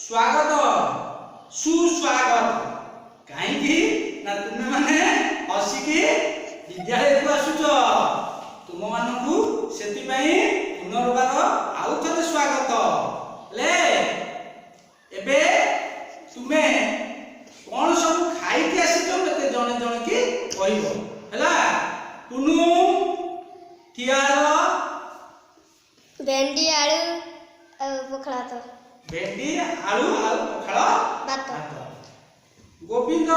ସ୍ୱାଗତ, ସୁସ୍ୱାଗତ। କାହିଁକି ନା ତୁମେମାନେ ହସିକି ବିଦ୍ୟାଳୟକୁ ଆସୁଛ, ତୁମମାନଙ୍କୁ ସେଥିପାଇଁ ପୁନର୍ବାର ଆଉ ଥରେ ସ୍ୱାଗତ। ହେଲେ ଏବେ ତୁମେ କଣ ସବୁ ଖାଇକି ଆସିଛ, ମତେ ଜଣେ ଜଣେ କି କହିବ। ହେଲା? ଟୁନୁ, ଠିଆ ହେଲ। ଭେଣ୍ଡି, ଆଳୁ ଆଉ ପଖାଳ ଭାତ। ଭେଣ୍ଡି, ଆଳୁ ଆଉ ପଖାଳ ଭାତ। ଭାତ। ଗୋବିନ୍ଦ,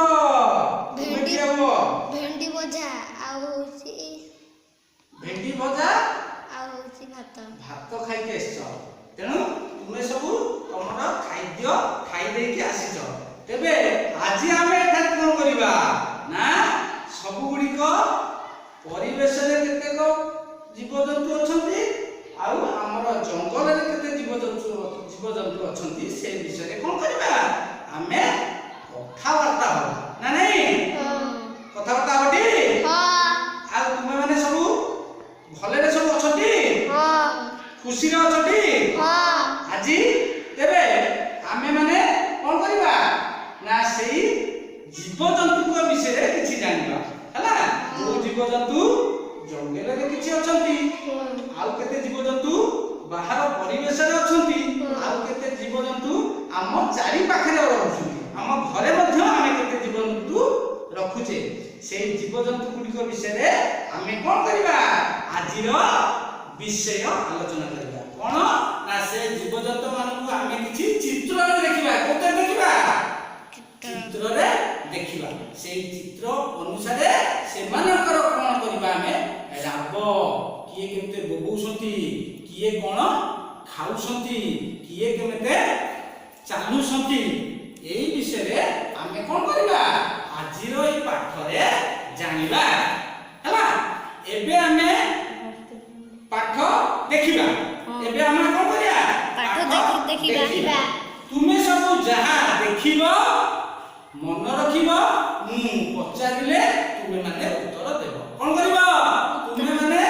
ତୁମେ ଭେଣ୍ଡି। ଠିଆ ହୁଅ। ଭେଣ୍ଡି ଭଜା ଆଉ ହଉଛି ଭେଣ୍ଡି ଭଜା ଆଉ ହଉଛି ଭାତ। ଭାତ ଖାଇକି ଆସିଛ। ତେଣୁ ତୁମେ ସବୁ ତମର ଖାଦ୍ୟ ଖାଇ ଦେଇକି ଆସିଛ। ତେବେ ଆଜି ଆମେ ଏଠାରେ କଣ କରିବା ନା, ସବୁ ଗୁଡ଼ିକ ପରିବେଶରେ କେତେକ ଜୀବଜନ୍ତୁ ଅଛନ୍ତି ଆଉ ଆମର ଜଙ୍ଗଲରେ କେତେ ଜୀବଜନ୍ତୁ ଅଛନ୍ତି, ସେ ବିଷୟରେ କଣ କରିବା? ଆମେ କଥାବାର୍ତ୍ତା ହବା ନା ନାଇଁ? କଥାବାର୍ତ୍ତା ହବଟି? ହଁ। ଆଉ ତୁମେମାନେ ସବୁ ଭଲରେ ସବୁ ଅଛନ୍ତି? ହଁ। ଖୁସିରେ ଅଛନ୍ତି? ହଁ। ଆଜି ତେବେ ଆମେମାନେ କଣ କରିବା ନା, ସେଇ ଜୀବଜନ୍ତୁଙ୍କ ବିଷୟରେ କିଛି ଜାଣିବା। ହେଲା? ଯୋଉ ଜୀବଜନ୍ତୁ ଜଙ୍ଗଲରେ କିଛି ଅଛନ୍ତି, ଆଉ କେତେ ଜୀବଜନ୍ତୁ ବାହାର ପରିବେଶରେ ଅଛନ୍ତି, ଆଉ କେତେ ଜୀବଜନ୍ତୁ ଆମ ଚାରି ପାଖରେ ରହୁଛନ୍ତି, ଆମ ଘରେ ମଧ୍ୟ ଆମେ କେତେ ଜୀବଜନ୍ତୁ ରଖୁଛେ, ସେଇ ଜୀବଜନ୍ତୁ ଗୁଡ଼ିକ ବିଷୟରେ ଆମେ କଣ କରିବା? ଆଜିର ବିଷୟ ଆଲୋଚନା କରିବା। କଣ ନା, ସେ ଜୀବଜନ୍ତୁ ମାନଙ୍କୁ ଆମେ କିଛି ଚିତ୍ରରେ ଦେଖିବା। କୋଉଥିରେ ଦେଖିବା? ଚିତ୍ରରେ ଦେଖିବା। ସେଇ ଚିତ୍ର ଅନୁସାରେ ସେମାନଙ୍କର କଣ କରିବା ଆମେ? ରାବ, କିଏ କେମିତି ବୋବଉଛନ୍ତି, କିଏ କଣ ଖାଉଛନ୍ତି, କିଏ କେମିତି ଚାଲୁଛନ୍ତି, ଏଇ ବିଷୟରେ ଆମେ କଣ କରିବା? ଆଜିର ଏଇ ପାଠରେ ଜାଣିବା। ହେଲା? ଏବେ ଆମେ ପାଠ ଦେଖିବା। ଏବେ ଆମେ କଣ କରିବା? ପାଠ ଦେଖିବା। ତୁମେ ସବୁ ଯାହା ଦେଖିବ ମନେ ରଖିବ। ମୁଁ ପଚାରିଲେ ତୁମେ ମାନେ ଉତ୍ତର ଦେବ। କଣ କରିବ? ତୁମେ ମାନେ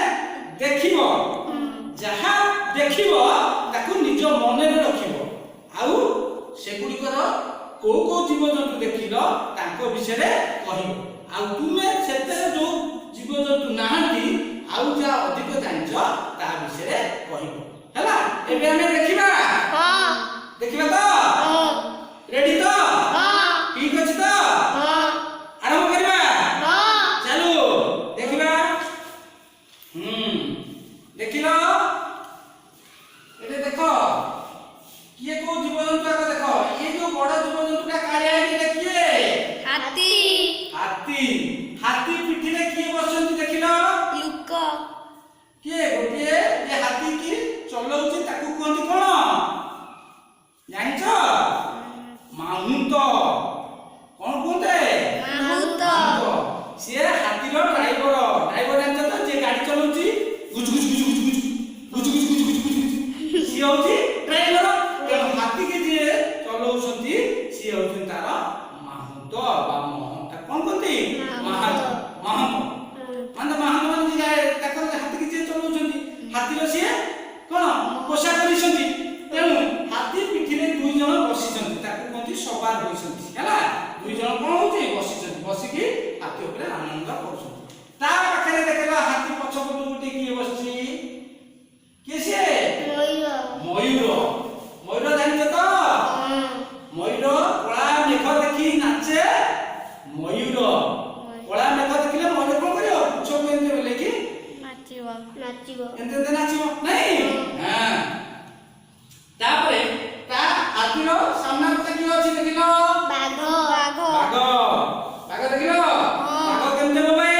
ଦେଖିବ, ଯାହା ଦେଖିବ ତାକୁ ନିଜ ମନରେ ରଖିବ ଆଉ ସେଗୁଡ଼ିକର କୋଉ କୋଉ ଜୀବଜନ୍ତୁ ଦେଖିଲ ତାଙ୍କ ବିଷୟରେ କହିବ। ଆଉ ତୁମେ ସେଥିରେ ଯୋଉ ଜୀବଜନ୍ତୁ ନାହାନ୍ତି, ଆଉ ଯାହା ଅଧିକ ଜାଣିଛ ତା ବିଷୟରେ କହିବ। ହେଲା? ଏବେ ଆମେ ଦେଖିବା। ହଁ। ଦେଖିବା ତ? ହଁ। ରେଡି ତ? ହଁ। ଠିକ ଅଛି ତ? ହଁ। ଆରମ୍ଭ କରିବା? ହଁ। ଚାଲୁ ଦେଖିବା। ଦେଖିଲ, ଏଠି ଦେଖ, କିଏ କୋଉ ଜୀବଜନ୍ତୁ ଆଗ ଦେଖ। ଇଏ ଯୋଉ ବଡ ଜୀବଜନ୍ତୁଟା କାଳିଆ ହେଇକି, କିଏ? ହାତୀ। ହାତୀ। ହାତୀ ପିଠିରେ କିଏ ବସିଛନ୍ତି ଦେଖିଲ? ଲୁକ। କିଏ ଗୋଟିଏ ଏ ହାତୀ କି ଚଲଉଛି, ତାକୁ କୁହନ୍ତି କଣ ଜାଣିଛ? ମାହୁନ୍ତ। କଣ କୁହନ୍ତେ? ମାହୁନ୍ତ। ସିଏ ହାତୀର ଡ୍ରାଇଭର। ଡ୍ରାଇଭର ଜାଣିଛ ତ? ଯିଏ ଗାଡି ଚଲାଉଛି, ଗୁଜୁ ଗୁଜୁ ଗୁଜୁ ଗୁଜୁ ଗୁଜୁ ଗୁଜୁ ଗୁଜୁ ଗୁଜୁ ଗୁଜୁ ଗୁଜୁ, ସିଏ ହଉଛି ଡ୍ରାଇଭର। ତେଣୁ ହାତୀକି ଯିଏ ଚଲାଉଛନ୍ତି ସିଏ ହଉଛନ୍ତି ତାର ମାହୁନ୍ତ ବା ମହନ୍ତ। କଣ କୁହନ୍ତି? ମାହାନ୍ତ, ମହନ୍ତ। ମାନେ ମାହାନ୍ତ ମାନେ ଯିଏ ତାଙ୍କର ହାତୀକି ଯିଏ ଚଲାଉଛନ୍ତି, ହାତୀର ସିଏ କଣ ପୋଷା କରିଛନ୍ତି। ତେଣୁ ହାତୀ ପିଠିରେ ଦୁଇ ଜଣ ବସିଛନ୍ତି, ତାକୁ କୁହନ୍ତି ସବାର ହୋଇଛନ୍ତି। ହେଲା? ଦୁଇ ଜଣ କଣ ହଉଛି? ବସିଛନ୍ତି। ବସିକି ହାତୀ ଉପରେ ଆନନ୍ଦ କରୁଛନ୍ତି। ତା ପାଖରେ ଦେଖିଲା, ହାତୀ ପଛପଟୁ ଗୋଟେ କିଏ ବସିଛି? କିଏ ସିଏ? ମୟୂର। ମୟୂର। ମୟୂର ଜାଣିଛ ତ? ମୟୂର କଳା ମେଘ ଦେଖି ନାଚେ। ମୟୂର କଳା ମେଘ ଦେଖିଲେ ମୟୂର କଣ କରିବ? ପୁଚ୍ଛକୁ ଏମିତି ବୁଲେଇକି ନାଚିବ। ନାଚିବ। ଏମିତି ଏମିତି ନାଚିବ ନାଇଁ? ହଁ। ତାପରେ ତା ହାତୀର ସାମ୍ନାରେ କିଏ ଅଛି ଦେଖିଲ? ବାଘ। ବାଘ। ବାଘ। ବାଘ ଦେଖିଲ? ବାଘ କେମିତି ବୋବାଏ?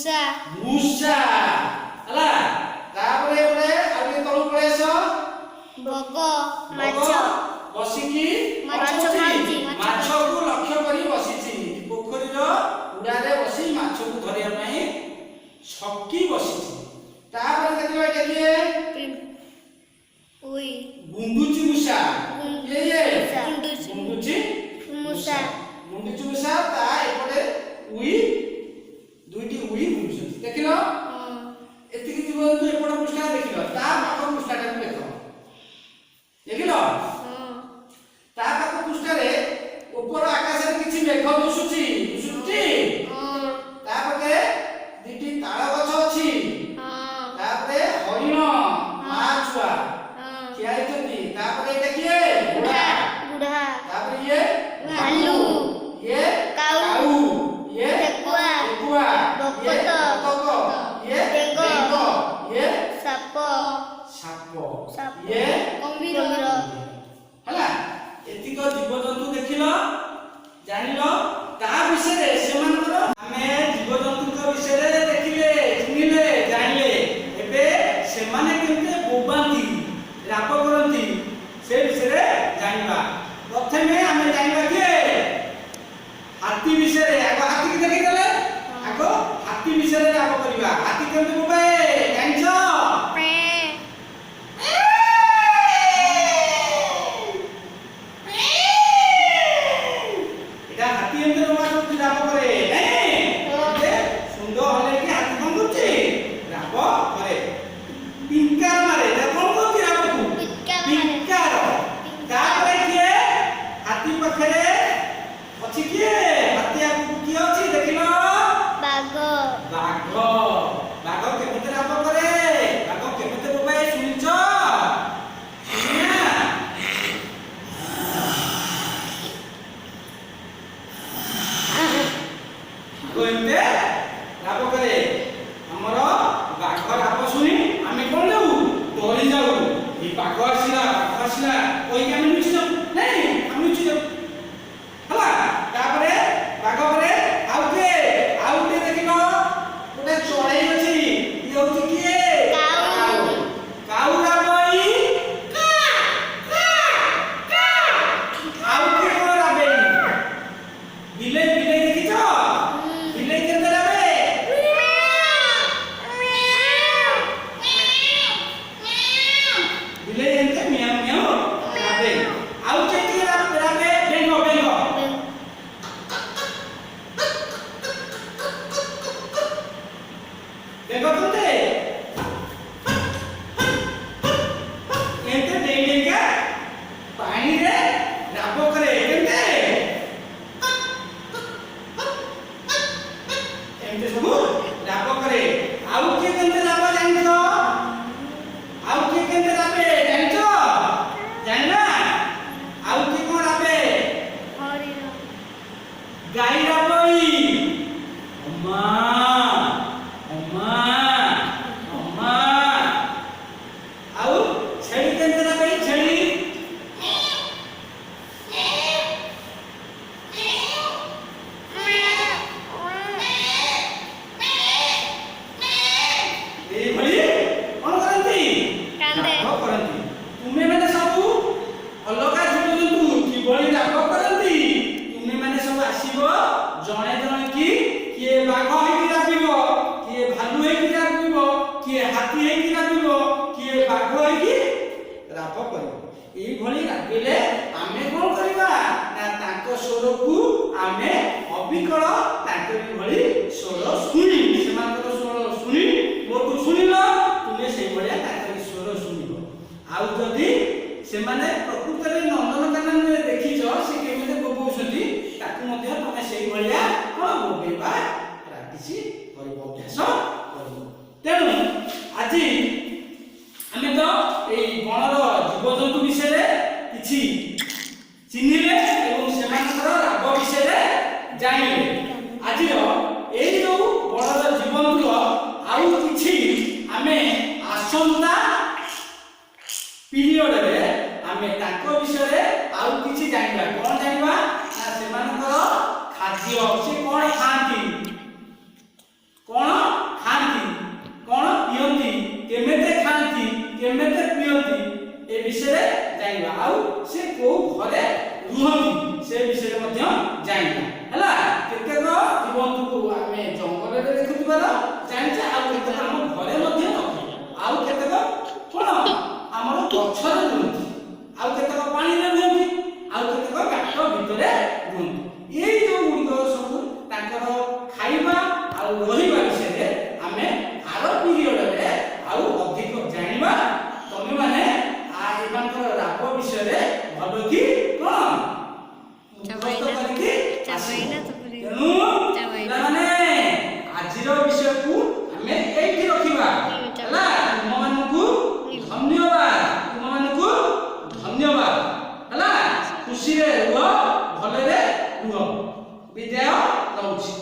ମୂଷା। ମୂଷା। ହେଲା, ତାପରେ ଏପଟେ ଆଉ ଟିକେ ତଳକୁ ପଳେଇ ଆସ। ବଗ। ବଗ ମାଛ। ବସିକି କଣ ମାଛ କରୁଛି? ଖାଉଛି। ମାଛକୁ ଲକ୍ଷ୍ୟ କରି ବସିଛି। ପୋଖରୀର ହୁଡ଼ାରେ ବସି ମାଛକୁ ଧରିବା ପାଇଁ ଛକି ବସିଛି। ତାପରେ ଦେଖିବା, ଏଇଟା କିଏ? ଉଇ। ଗୁଣ୍ଡୁଚି ମୂଷା। କିଏ ଇଏ? ଗୁଣ୍ଡୁଚି। ଗୁଣ୍ଡୁଚି ମୂଷା। ଗୁଣ୍ଡୁଚି ମୂଷା, ତା ଏପଟେ ଉଇ, ଦୁଇଟି ଉଇ ବୁଲୁଛନ୍ତି। ଦେଖିଲ? ହଁ। ଏତିକି ଜୀବଜନ୍ତୁ ଏପଟ ପୃଷ୍ଠା ଦେଖିଲ। ତା ପାଖ ପୃଷ୍ଠାଟାକୁ ଦେଖ। ଦେଖିଲ? ହଁ। ତା ପାଖ ପୃଷ୍ଠାରେ ଉପର ଆକାଶରେ କିଛି ମେଘ ଦିଶୁଛି। ଦିଶୁଛି? ହଁ। ତା ପାଖରେ ଦିଟି ତାଳ ଗଛ ଅଛି। ହଁ। ତାପରେ ହରିଣ ମା ଛୁଆ ହଁ। ଠିଆ ହେଇଛନ୍ତି। ତାପରେ ଏଇଟା କିଏ? ଘୋଡ଼ା। ବୁଢା। ତାପରେ ଇଏ ଭାଲୁ। ଇଏ କାଉ। କାଉ। ଇଏ ଠେକୁଆ। ଠେକୁଆ। ଇଏ ବତକ। ବତକ। ଇଏ ବେଙ୍ଗ। ବେଙ୍ଗ। ଇଏ ସାପ। ସାପ। ସାପ। ଇଏ କୁମ୍ଭୀର। ହେଲା, ଏତିକ ଜୀବଜନ୍ତୁ ଦେଖିଲ, ଜାଣିଲ ତା ବିଷୟରେ ସେମାନଙ୍କର। ଆମେ ଜୀବଜନ୍ତୁଙ୍କ ବିଷୟରେ ଦେଖିଲେ, ଚିହ୍ନିଲେ, ଜାଣିଲେ। ଏବେ ସେମାନେ କେମିତି ବୋବାନ୍ତି, ରାବ କରନ୍ତି, ସେ ବିଷୟରେ ଜାଣିବା। ପ୍ରଥମେ ଆମେ ଜାଣିବା କିଏ? ହାତୀ ବିଷୟରେ। ଆଗ ହାତୀକି ଦେଖିଦେଲେ, ଆଗ ହାତୀ ବିଷୟରେ ରାବ କରିବା। ହାତୀ କେମିତି ବୋବାଏ ଜାଣିଛ? ଏଇଟା ହାତୀ ଏମିତି ରୋମା କରୁଛି, ରାବ କରେ, ନାଇଁ? ଏତେ ସୁନ୍ଦର ହଲେଇକି ହାତୀ କଣ କରୁଛି? ରାବ କରେ, ପିଙ୍କାର ମାରେ। ଏଟା କଣ କରୁଛି ରାବକୁ? ପିଙ୍କାର ମାରେ। ପିଙ୍କାର। ତାପରେ କିଏ ହାତୀ ପାଖରେ ଅଛି? କିଏ ହାତୀ ଆଗକୁ କିଏ ଅଛି ଦେଖିଲ? ବାଘ। ବାଘ। ବାଘ କେମିତି ରାବ କରେ? ବାଘ କେମିତି ବୋବାଏ ଶୁଣିଛ? ଶୁଣିନା? ବାଘ ଏମିତି ରାବ କରେ। ଆମର ବାଘ ରାବ ଶୁଣି ଆମେ କଣ ଯାଉ? ଡରି ଯାଉ। ଏଇ ବାଘ ଆସିଲା, ବାଘ ଆସିଲା କହିକି ଆମେ ଲୁଚି ଯାଉ, ନାଇଁ? ଆମେ ଲୁଚି ଯାଉ। ହେଲା, ତାପରେ ବାଘ ପରେ ଆଉ କିଏ? ଆଉ ଗୋଟେ ଦେଖିଲ, ଗୋଟେ ଚଢେଇ ଅଛି। ଇଏ ହଉଛି କିଏ? କାଉ। କାଉ ରାବଇ କା କା କା। ଆଉ କିଏ କଣ ରାବେଇ? ବିଲେଇ। ବିଲେଇ ଦେଖିଛ? ବିଲେଇ କେମିତି ରାବେ? ବିଲେଇ ଏମିତି ମିଆଁ ମିଆଁ ରାବେ। ଆଉ କିଏ କିଏ ରାବେ? ବେଙ୍ଗ। ବେଙ୍ଗ, ବେଙ୍ଗ କେମିତି ଏମିତି ଡେଇଁ ଡେଇଁକା ପାଣିରେ ରାବ କରେ। କେମିତି ଏମିତି ସବୁ ରାବ କରେ। ଆଉ କିଏ କେମିତି ରାବ ଜାଣିଛ? ଆଉ କିଏ କେମିତି ରାବେ ଜାଣିଛ? ଜାଣିନା? ଆଉ କିଏ କଣ ରାବେ? ହରିଣ। ଗାଈ ରାବଇ ଅମା ଅମା ଅମା। ଆଉ ଛେଳି କେମିତି ରାବେଇ? ଛେଳି ଏଇଭଳି କଣ କରନ୍ତି? କାନ୍ଦେ। ରାବ କରନ୍ତି। ତୁମେ ମାନେ ସବୁ ଅଲଗା ଜୀବଜନ୍ତୁ କିଭଳି ରାବ କରନ୍ତି, ତୁମେ ମାନେ ସବୁ ଆସିବ ଜଣେ ଜଣେ କି। କିଏ ବାଘ ହେଇକି ରାବିବ, କିଏ ଭାଲୁ ହେଇକି ରାବିବ, କିଏ ହାତୀ ହେଇକି ରାବିବ, କିଏ ବାଘ ହେଇକି ରାବ କରିବ। ଏଇଭଳି ରାବିଲେ ଆମେ କଣ କରିବା ନା ତାଙ୍କ ସ୍ୱରକୁ ଆମେ ଅବିକଳ ତାଙ୍କରି ଭଳି ସ୍ୱର ଶୁଣି, ସେମାନଙ୍କର ସ୍ୱର ଶୁଣି, ମୋଠୁ ଶୁଣିଲ, ତୁମେ ସେଇଭଳିଆ ତାଙ୍କରି ସ୍ୱର ଶୁଣିବ। ଆଉ ଯଦି ସେମାନେ ପ୍ରକୃତରେ ନନ୍ଦନକାନନରେ ଦେଖିଛ ସେ କେମିତି ବୋବଉଛନ୍ତି, ତାକୁ ମଧ୍ୟ ତମେ ସେଇଭଳିଆ କଣ ବୋବେଇବା ପ୍ରାକ୍ଟିସ କରିବ, ଅଭ୍ୟାସ କରିବ। ତେଣୁ ଆଜି ଆମେ ତ ଏଇ ବଣର ଜୀବଜନ୍ତୁ ବିଷୟରେ କିଛି ଚିହ୍ନିଲେ ଏବଂ ସେମାନଙ୍କର ରାବ ବିଷୟରେ ଜାଣିଲେ। ଆଜିର ଏଇ ଯୋଉ ବଣର ଜୀବଜନ୍ତୁର ଆଉ କିଛି ଆମେ ଆସନ୍ତା ପିରିୟଡ଼ରେ ଆମେ ତାଙ୍କ ବିଷୟରେ ଆଉ କିଛି ଜାଣିବା। କଣ ଜାଣିବା ନା ସେମାନଙ୍କର ଖାଦ୍ୟ, ସେ କଣ ଖାଆନ୍ତି, କଣ ଜାଣିବା। ହେଲା, କେତେକ ଜୀବଜନ୍ତୁକୁ ଆମେ ଜଙ୍ଗଲରେ ଦେଖୁଥିବାର ଜାଣିଛେ, ଆଉ କେତେକ ଆମ ଘରେ ମଧ୍ୟ ରଖୁ, ଆଉ କେତେକ କଣ ଆମର ଗଛରେ ରୁହନ୍ତି, ଆଉ କେତେକ ପାଣିରେ ରୁହନ୍ତି, ଆଉ କେତେକ ଗାତ ଭିତରେ ରୁହନ୍ତି। ଏଇ ଯୋଉ ଗୁଡ଼ିକ ସବୁ ତାଙ୍କର ଖାଇବା ଆଉ ରହିବା ବିଷୟରେ ଆମେ ଆର ପିରିୟଡ଼ରେ ଆଉ ଅଧିକ ଜାଣିବା। ତମେମାନେ ଏମାନଙ୍କର ରାବ ବିଷୟରେ ଭଲ କି କଣ ମୁଖସ୍ଥ କରିକି ଆସିବ। ତେଣୁ ପିଲାମାନେ, ଆଜିର ବିଷୟକୁ ଆମେ ଏଇଠି ରଖିବା। ହେଲା, ତୁମମାନଙ୍କୁ ଧନ୍ୟବାଦ, ତୁମମାନଙ୍କୁ ଧନ୍ୟବାଦ। ହେଲା, ଖୁସିରେ ରୁହ, ଭଲରେ ରୁହ। ବିଦାୟ ନଉଛି।